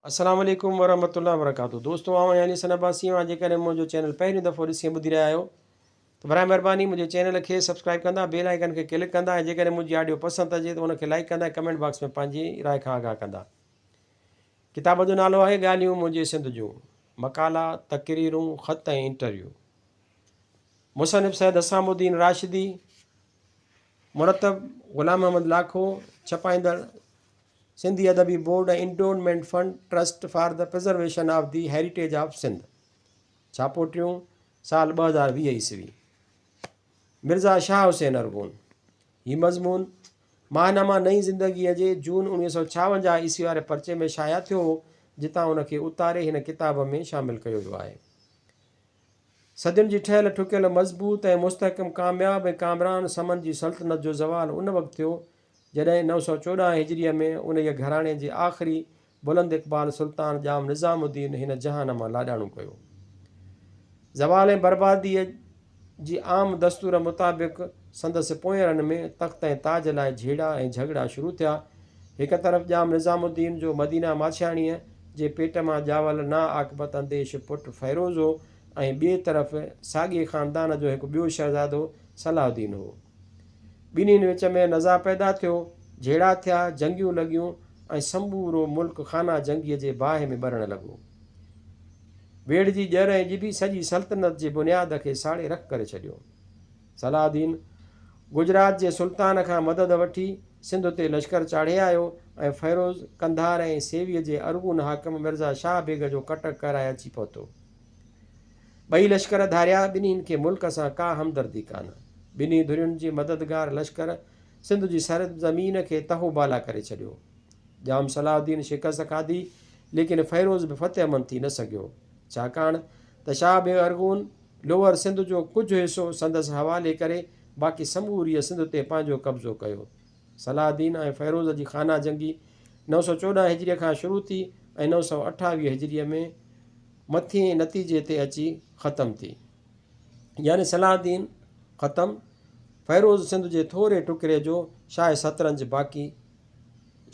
السلام عليڪم ورحمة الله وبرڪاته دوستو آئون آهيان علي حسن عباسي اوهان جيڪڏهن منهنجو چينل پهريون دفعو ڏسي ۽ ٻڌي رهيا آهيو ته برائي مهرباني منهنجي چينل کي سبسڪرائب ڪندا بيل آئيڪن کي ڪلڪ ڪندا ۽ جيڪڏهن منهنجي آڊيو پسند اچي ته ان کي لائيڪ ڪندا ۽ ڪمينٽ باڪس ۾ پنهنجي راء کان آگاهه ڪندا ڪتاب جو نالو آهي ڳالهيون منهنجي سنڌ جون مقالا تقريرون خط ۽ انٽرويو مصنف سيد حسام الدين راشدي مرتب غلام Muhammad Lakho ڇپائيندڙ Sindhi Adabi board ۽ endowment fund trust for the preservation of the heritage of Sindh, ڇاپو ٽيون، سال 2020 عيسوي. مرزا شاهه حسين ارغون، هي مضمون ماهنامه نئين زندگيء جي جون 1956 عيسوي واري پرچي ۾ شايع ٿيو هو، جتان ان کي اتاري هن ڪتاب ۾ شامل ڪيو ويو آهي. صدين جي ٺهيل ٺڪيل مضبوط ۽ مستحڪم ڪامياب ۽ ڪامران سمن جي سلطنت جو زوال ان وقت ٿيو، جڏهن 914 هجريء ۾ انهيء گهراڻي جي آخري بلند اقبال سلطان ڄام نظام الدين هن جهان مان لاڏاڻو ڪيو. زوال ۽ برباديء جي عام دستور مطابق سندس پوئينرن ۾ تخت ۽ تاج لاء جهيڙا ۽ جهڳڙا شروع ٿيا. هڪ طرف ڄام نظام الدين جو مدينه ماڇياڻيء جي پيٽ مان ڄاول ناعاقبت انديش پٽ فيروز هو ۽ ٻئي طرف ساڳئي خاندان جو هڪ ٻيو شهزادو صلاح الدين هو. ٻنهين وچ ۾ نزاع پيدا ٿيو، جهيڙا ٿيا، جنگيون لڳيون ۽ سمورو ملڪ خانه جنگيء جي باهه ۾ ٻرڻ لڳو. ويڙهه جي ڄر ۽ ڄڀي سڄي سلطنت جي بنياد کي ساڙي رک ڪري ڇڏيو. صلاح الدين گجرات جي سلطان کان مدد وٺي سنڌ تي لشڪر چاڙهي آيو ۽ فيروز قنڌار ۽ سيويء جي ارغون حاڪم مرزا شاهه بيگ جو ڪٽڪ ڪرائي اچي پهتو. ٻئي لشڪر ڌاريا، ٻنهين کي ملڪ سان ڪا همدردي ڪانه. ٻنهي ڌرين جي مددگار لشڪر سنڌ جي سرزمين کي تهو بالا ڪري ڇڏيو. ڄام صلاح الدين شڪست کاڌي، ليڪن فيروز به فتحمند ٿي نه سگهيو، ڇاڪاڻ ته شاهه بيگ ارغون لوئر سنڌ جو ڪجهه حصو سندس حوالي ڪري باقي سموريء سنڌ تي پنهنجو قبضو ڪيو. صلاح الدين ۽ فيروز جي خانه جنگي 914 هجريء کان شروع ٿي ۽ 928 هجريء ۾ مٿئين نتيجي تي اچي ختم ٿي. يعني صلاح الدين ختم، فيروز سنڌ جي ٿوري ٽڪري جو شاهه سترنج باقي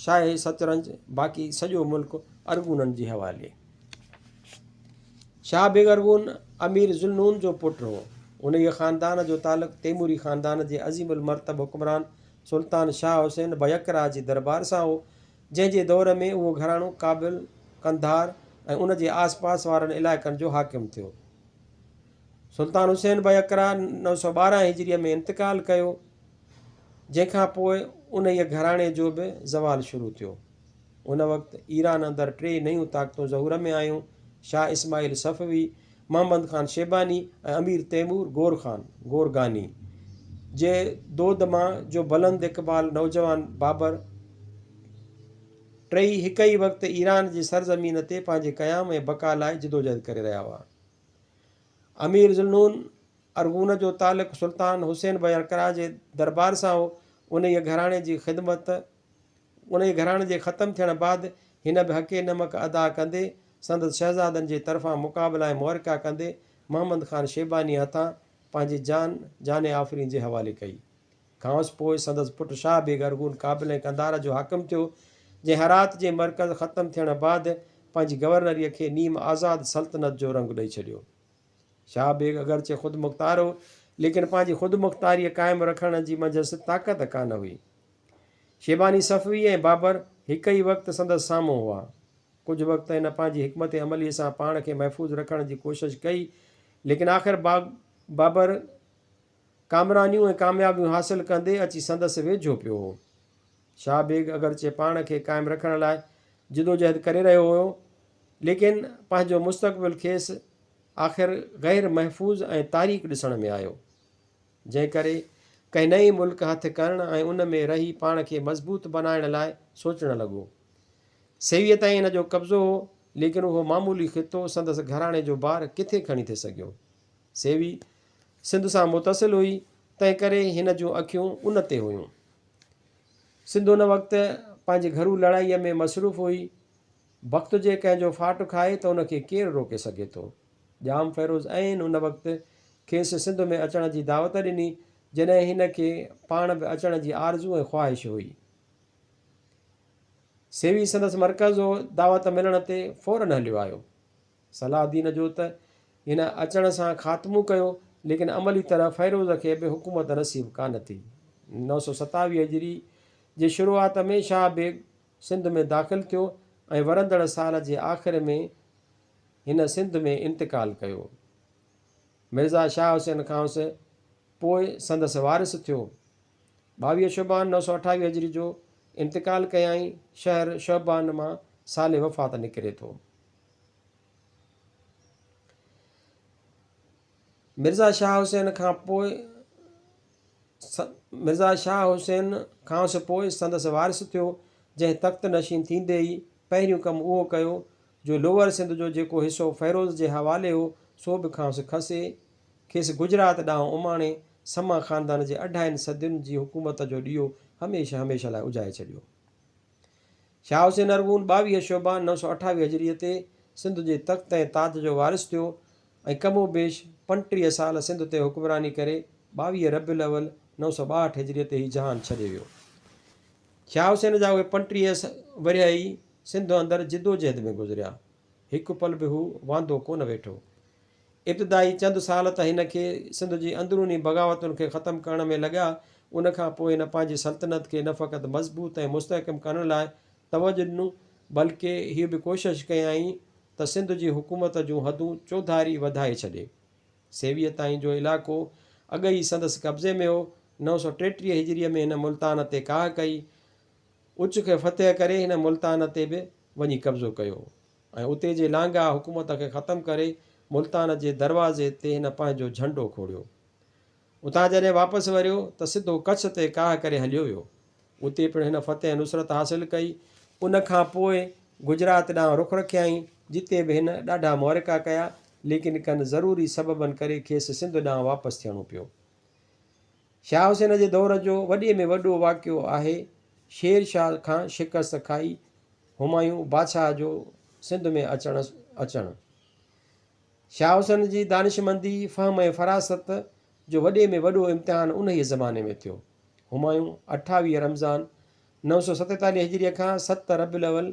شاهه سترنج باقي سڄو ملڪ ارغونن جي حوالي. شاهه بيگ ارغون امير ذوالنون جو پٽ هو. انهيء خاندان جو تعلق تيموري خاندان جي عظيم المرتب حڪمران سلطان شاهه حسين بيقرا جي دربار سان هو. جنهن جي دور ۾ اهو گهراڻو ڪابل، قنڌار ۽ ان جي آس پاس وارن علائقن جو حاڪم ٿيو. سلطان حسين بيقرا 912 هجريء ۾ انتقال ڪيو، جنهن کان پوء انهيء گهراڻي جو به زوال شروع ٿيو. ان وقت ايران اندر ٽي نيون طاقتون ظهور ۾ آيون، شاهه اسماعيل صفوي، محمد خان شيباني ۽ امير تيمور گورخان، گورگاني، جي دود مان جو بلند اقبال نوجوان بابر ٽئي هڪ ئي وقت ايران جي سرزمين تي پنهنجي قيام ۽ بقا لاء جدوجهد ڪري رهيا هئا. امير ذوالنون ارغون جو تعلق سلطان حسين بيرقرا جي دربار سان هو. انهيء گهراڻي جي خدمت انهيء گهراڻي جي ختم ٿيڻ بعد هن به حق نمڪ ادا ڪندي سندس شهزادن جي طرفان مقابلا ۽ معرڪا ڪندي محمد خان شيبانيء هٿان پنهنجي جان جان آفرين جي حوالي ڪئي. کانئس پوء سندس پٽ شاهه بيگ ارغون ڪابل ۽ قنڌار جو حاڪم ٿيو، جنهن هرات جي مرڪز ختم ٿيڻ بعد پنهنجي گورنريء کي نيم آزاد سلطنت جو رنگ ڏئي ڇڏيو. شاهه بيگ اگرچه خودمختار هو، ليڪن پنهنجي خودمختاريء قائم رکڻ جي منجهس طاقت ڪانه هئي. شيباني صفوي ۽ بابر هڪ ئي وقت سندس سامهون هئا. ڪجهه وقت هن پنهنجي حڪمت عمليء سان پاڻ کي محفوظ رکڻ جي ڪوشش ڪئي، ليڪن آخر بابر ڪامرانيون ۽ ڪاميابيون حاصل ڪندي اچي سندس ويجهو پيو هو. شاهه بيگ اگرچه پاڻ کي قائم رکڻ لاء جدوجهد ڪري رهيو هيو، ليڪن پنهنجو مستقبل کيس آخر غير محفوظ ۽ تاريڪ ڏسڻ ۾ آيو. جنهن ڪري ڪنهن نئين ملڪ هٿ ڪرڻ ۽ ان ۾ رهي پاڻ کي مضبوط بنائڻ لاء سوچڻ لڳو. سيويء تائين هن جو قبضو هو، ليڪن اهو معمولي خطو سندس گهراڻي جو بار ڪٿي کڻي ٿي سگهيو. سيوي سنڌ سان متصل هئي، تنهن ڪري هن جون اکيون ان تي هيون. سنڌ ان وقت پنهنجي گهرو لڙائيء ۾ مصروف هئي. بخت جي ڪنهن جو ڦاٽ کائي ته ان کي ڪير روڪي سگهي ٿو؟ ڄام فيروز عين ان وقت کيس سنڌ ۾ اچڻ جي دعوت ڏني، جڏهن هن کي پاڻ به اچڻ جي آرزو ۽ خواهش هئي. سيوي سندس مرڪز هو، دعوت ملڻ تي فوراً هليو آيو. صلاح الدين جو ته هن اچڻ سان خاتمو ڪيو، ليڪن عملي طرح فيروز کي به حڪومت نصيب ڪانه ٿي. 927 هجري جي شروعات ۾ شاهه بيگ سنڌ ۾ داخل ٿيو ۽ ورندڙ سال جي آخر ۾ هن سنڌ ۾ انتقال ڪيو. مرزا شاهه حسين کانئس پوء سندس وارث ٿيو. 22 شعبان 928 هجري جو انتقال ڪيائين. شهر شعبان مان سال وفات نڪري ٿو. مرزا شاهه حسين کان پوء مرزا شاهه حسين کانئس پوء سندس وارث ٿيو، جنهن تخت نشين ٿيندي ئي پهريون ڪم اهو ڪيو جو لوئر سنڌ جو جيڪو حصو فيروز جي حوالي هو، سو به کانئس کسي، کيس گجرات ڏانهن اماڻي، سما خاندان جي اڍائين صدين جي حڪومت جو ڏيئو هميشه هميشه لاء اجهائي ڇڏيو. شاهه حسين ارغون 22 شعبان 928 هجريء تي سنڌ جي تخت ۽ تاج جو وارث ٿيو ۽ ڪم و بيش 35 سال سنڌ تي حڪمراني ڪري 22 ربيع الاول 962 هجريء تي هي جهان ڇڏي ويو. شاهه حسين جا اهي 35 ورهيه ئي سنڌ اندر جدوجهد ۾ گذريا. هڪ پل به هو واندو ڪونه ويٺو. ابتدائي چند سال ته هن کي سنڌ جي اندروني بغاوتن کي ختم ڪرڻ ۾ لڳا، ان کان پوء هن پنهنجي سلطنت کي نه فقط مضبوط ۽ مستحڪم ڪرڻ لاء توجه ڏنو، بلڪه هيء به ڪوشش ڪيائين ته سنڌ جي حڪومت جون حدون چوڌاري وڌائي ڇڏي. سيويء تائين جو علائقو اڳ ئي سندس قبضي ۾ هو. 933 هجريء ۾ هن ملتان تي ڪاهه ڪئي. اچ کي فتح ڪري هن ملتان تي به وڃي قبضو ڪيو. ۽ اتي جي لانگاهه حڪومت کي ختم ڪري ملتان جي دروازي تي هن پنهنجو جهنڊو کوڙيو. اتان جڏهن واپس وريو ته سڌو ڪڇ تي ڪاهه ڪري هليو ويو. اتي پڻ هن فتح ۽ نصرت حاصل ڪئي. ان کان پوء گجرات ڏانهن رخ رکيائين، جتي به هن ڏاڍا معرڪا ڪيا، ليڪن ڪن ضروري سببن ڪري کيس سنڌ ڏانهن واپس ٿيڻو پيو. شاهه حسين جي دور جو وڏي ۾ وڏو واقعو آهي شير شاهه کان شڪست کائي همايون بادشاهه جو سنڌ ۾ اچڻ اچڻ. شاهه حسين جي دانشمندي، فهم ۽ فراست جو وڏي ۾ وڏو امتحان انهيء زماني ۾ ٿيو. همايون 28 رمضان 947 هجريء کان 7 ربيع الاول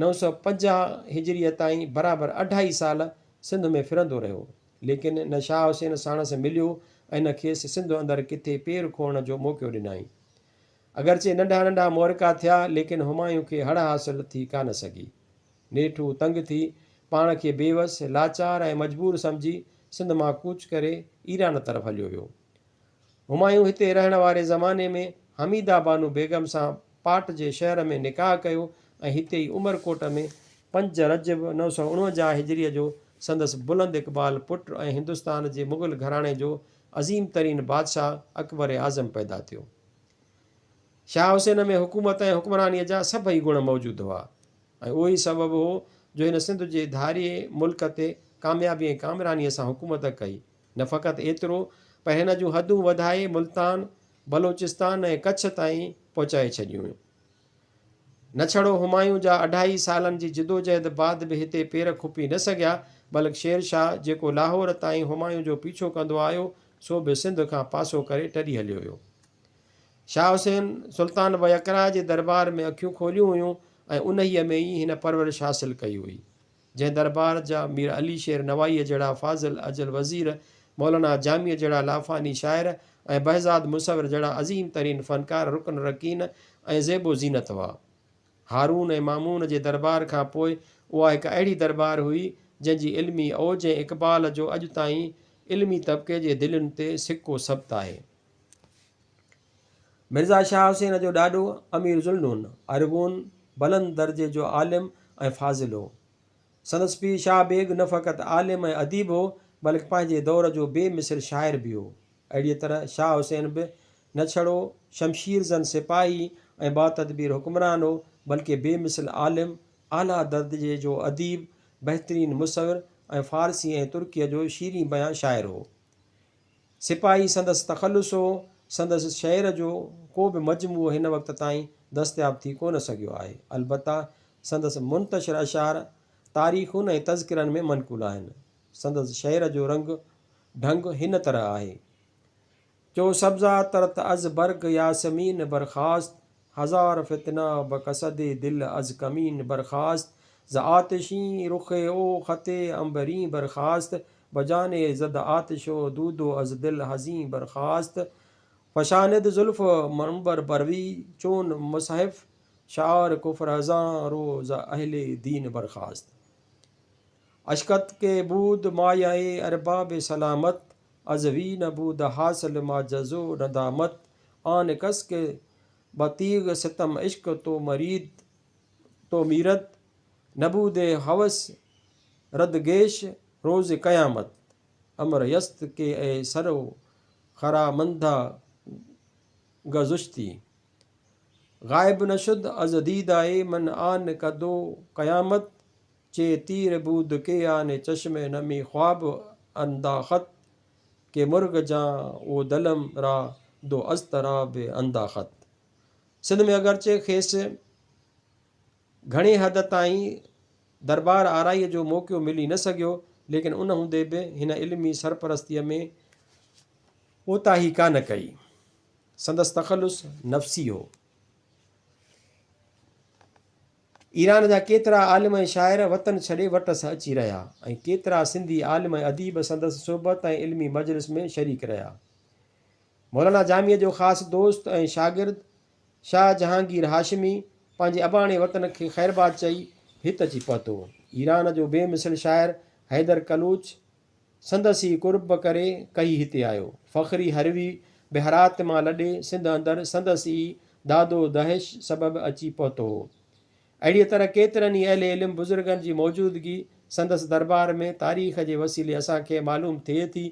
950 هجريء تائين برابر اڍائي سال سنڌ ۾ ڦرندو رهيو. ليڪن نه شاهه حسين ساڻس مليو ۽ نه کيس سنڌ اندر ڪٿي پير کوڙڻ جو موقعو ڏنائين. اگرچه ننڍا ننڍا معرڪا ٿيا، ليڪن همايون کي هڙ حاصل ٿي ڪانه سگهي. نيٺ هو تنگ ٿي، پاڻ کي بيوس، لاچار ۽ مجبور سمجهي سنڌ مان ڪوچ ڪري ايران طرف هليو ويو. همايون هتي رهڻ واري زماني ۾ حميده بانو بيگم سان پاٽ جي شهر ۾ نڪاح ڪيو ۽ هتي ئي عمرڪوٽ ۾ 5 رجب 949 هجريء جو سندس بلند اقبال پٽ ۽ هندستان جي مغل گهراڻي جو عظيم ترين بادشاهه اڪبر اعظم پيدا ٿيو. شاهه حسين ۾ حڪومت ۽ حڪمرانيء جا سڀئي گڻ موجود هئا ۽ اهو ئي سبب هو جو هن سنڌ جي ڌارئي ملڪ تي ڪاميابي ۽ ڪامرانيء سان حڪومت ڪئي. نه فقط ايترو پر هن جون حدون وڌائي ملتان، بلوچستان ۽ ڪڇ تائين پهچائي ڇڏيون. نه ڇڙو همايون جا اڍائي سالن جي جدوجهد بعد به هتي پير کپي نه سگهيا، بلڪ شير شاهه جيڪو لاهور تائين همايون جو پيڇو ڪندو آيو، سو به سنڌ کان پاسو ڪري ٽري هليو ويو. شاهه حسين سلطان بيقراه جي دربار ۾ اکيون کوليون هيون ۽ انهيء ۾ ئي هن پرورش حاصل ڪئي هئي. جنهن دربار جا مير علي شير نوائيء جهڙا فاضل اجل وزير، مولانا جاميء جهڙا لافاني شاعر ۽ بهزاد مصور جهڙا عظيم ترين فنڪار رڪن رڪين ۽ زيب و زينت هئا. هارون ۽ مامون جي دربار کان پوء اها هڪ اهڙي دربار هئي، جنهن جي علمي اوج ۽ اقبال جو اڄ تائين علمي طبقي جي دلين تي سڪو ثبت آهي. مرزا شاهه حسين جو ڏاڏو امير ذوالنون ارغون بلند درجي جو عالم ۽ فاضل هو. سندس پيء شاهه بيگ نه فقط عالم ۽ اديب هو، بلڪ پنهنجي دور جو بي مثل شاعر به هو. اهڙيء طرح شاهه حسين به نه ڇڙو شمشير زن سپاهي ۽ باتدبير حڪمران هو، بلڪه بي مثل عالم، اعليٰ درجي جو اديب، بهترين مصور ۽ فارسي ۽ ترڪيء جو شيرين بيان شاعر هو. سپاهي سندس تخلص هو. سندس شعر جو ڪو به مجموعو هن وقت تائين دستياب ٿي ڪونه سگهيو آهي. البته سندس منتشر اشعار تاريخن ۽ تذڪرن ۾ منقول آهن. سندس شعر جو رنگ ڍنگ هن طرح آهي. چو سبزه ترت از برگ ياسمين برخاست. هزار فتنه بڪسد دل از ڪمين برخاست، ز آتشين رخ او خط عنبرين برخاست، بجاني زد آتش و دود از دل حزين برخاست، فشاند زلف عنبر بروي چون مصحف، شعار ڪفر ازان رو ز اهل دين برخاست. اشڪت ڪي بود مايه ارباب سلامت، از وي نبود حاصل ما جزو ندامت، آن ڪس ڪي بتيغ ستم عشق تو مريد تو ميرد، نبود هوس رد گيش روز قيامت، امر يست ڪي اي سرو خرامنده گذشتي، غائب نشد از ديدائي من آن ڪدو قيامت، چي تير بود ڪي آن چشم نمي خواب انداخت، ڪي مرغ جان او دلم را دو اضطراب انداخت. سنڌ ۾ اگرچه کيس گهڻي حد تائين دربار آرائيء جو موقعو ملي نه سگهيو، ليڪن ان هوندي به هن علمي سرپرستيء ۾ ڪوتاهي ڪانه ڪئي. سندس تخلص نفسي هو. ايران جا ڪيترا عالم ۽ شاعر وطن ڇڏي وٽس اچي رهيا ۽ ڪيترا سنڌي عالم ۽ اديب سندس صحبت ۽ علمي مجلس ۾ شريڪ رهيا. مولانا جاميء جو خاص دوست ۽ شاگرد شاهه جهانگير هاشمي پنهنجي اباڻي وطن کي خيرباد چئي هت اچي پهتو. ايران جو بي مثل شاعر حيدر ڪلوچ سندس ئي قرب ڪري ڪهي هتي آيو. فخري هروي به هرات مان لڏي سنڌ اندر سندس ئي داد و دهش سبب اچي پهتو هو. اهڙيء طرح ڪيترن ئي اهل علم بزرگن جي موجودگي سندس دربار ۾ تاريخ جي وسيلي اسان کي معلوم ٿئي ٿي،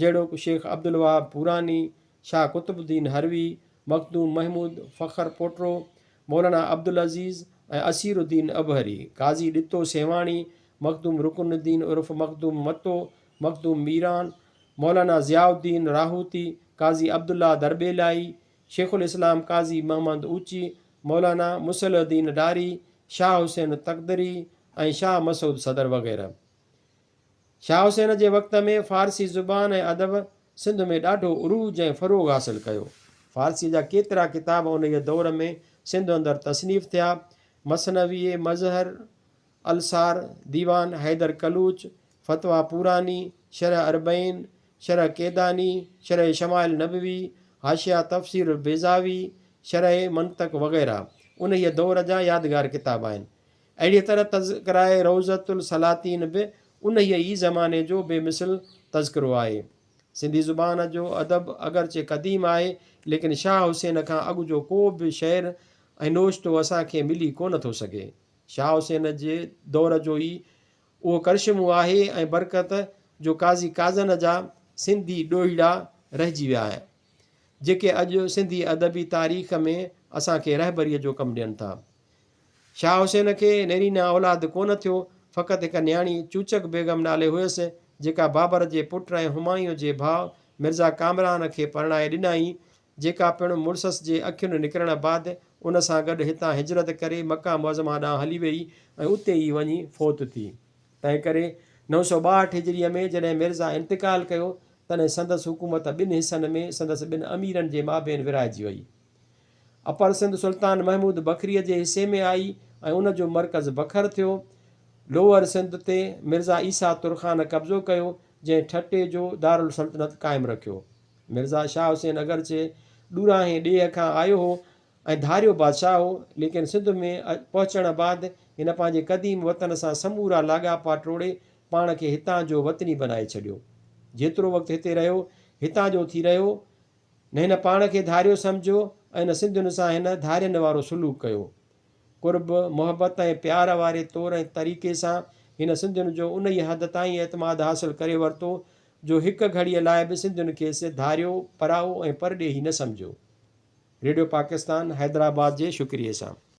جهڙوڪ شيخ عبدالوهاب پوراني، شاهه قطب الدين هروي، مخدوم محمود فخر پوٽرو، مولانا عبدالعزيز ۽ اسير الدين ابهري، قاضي ڏتو سيوهاڻي، مخدوم رڪن الدين عرف مخدوم متو، مخدوم ميران، مولانا ضياء الدين راهوتي، قاضي عبدالله درٻيلائي، شيخ الاسلام قاضي محمد اوچي، مولانا مصلح الدين ڏاهري، شاهه حسين تقدري ۽ شاهه مسعود صدر وغيره. شاهه حسين جي وقت ۾ فارسي زبان ۽ ادب سنڌ ۾ ڏاڍو عروج ۽ فروغ حاصل ڪيو. فارسيء جا ڪيترا ڪتاب انهيء دور ۾ سنڌ اندر تصنيف ٿيا. مثنوي مظهر الثار، ديوان حيدر ڪلوچ، فتويٰ پوراني، شرح اربعين، شرح ڪيداني، شرح شمائل نبوي، حاشيه تفسير البيضاوي، شرح منطق وغيره انهيء دور جا يادگار ڪتاب آهن. اهڙيء طرح تذڪره روضة السلاطين به انهيء ئي زماني جو بي مثل تذڪرو آهي. سنڌي زبان جو ادب اگرچه قديم آهي، ليڪن شاهه حسين کان اڳ جو ڪو به شعر ۽ نوشتو اسان کي ملي ڪونه ٿو سگهي. شاهه حسين جي دور جو ئي اهو ڪرشمو آهي ۽ برڪت جو قاضي قاضن جا سنڌي ڏوهيڙا رهجي ويا، جيڪي اڄ سنڌي ادبي تاريخ ۾ اسان کي رهبريء جو ڪم ڏين ٿا. شاهه حسين کي نيرينا اولاد ڪونه ٿيو، فقط هڪ نياڻي چوچڪ بيگم نالي هيس، جيڪا بابر جي پٽ ۽ همايون جي ڀاء مرزا ڪامران کي پرڻائي ڏنائين، جيڪا پڻ مڙسس جي اکين نڪرڻ بعد ان سان گڏ هتان هجرت ڪري مڪه معظمه ڏانهن هلي ويئي ۽ اتي ئي وڃي فوت ٿي. تنهنڪري 962 هجريء ۾ جڏهن مرزا انتقال ڪيو، تڏهن سندس حڪومت ٻن حصن ۾ سندس ٻن اميرن جي مابين ورهائجي ويئي. اپر سنڌ سلطان محمود بکريء جي حصي ۾ آئي ۽ ان جو مرڪز بکر ٿيو. لوئر سنڌ تي مرزا عيسيٰ ترخان قبضو ڪيو، جنهن ٺٽي جو دارالسلطنت قائم رکيو. مرزا شاهه حسين اگرچه ڏورانهين ڏيهه کان آيو هو ۽ ڌاريو بادشاهه هو، ليڪن سنڌ ۾ پهچڻ بعد هن پنهنجي قديم وطن سان سمورا لاڳاپا ٽوڙي پاڻ کي هتان جو وطني بنائي ڇڏيو. جيترو وقت هتي رهيو، هتان جو ٿي رهيو. نه هن پاڻ کي ڌاريو سمجهيو ۽ نه سنڌين سان هن ڌارين وارو سلوڪ ڪيو. قرب، محبت ۽ پيار واري طور ۽ طريقي سان هن سنڌين جو انهيء حد تائين اعتماد حاصل ڪري ورتو جو هڪ گهڙيء لاء به سنڌين کيس ڌاريو، پرائو ۽ پرڏيهي نه سمجهيو. ريڊيو پاڪستان حيدرآباد جي شڪريي سان.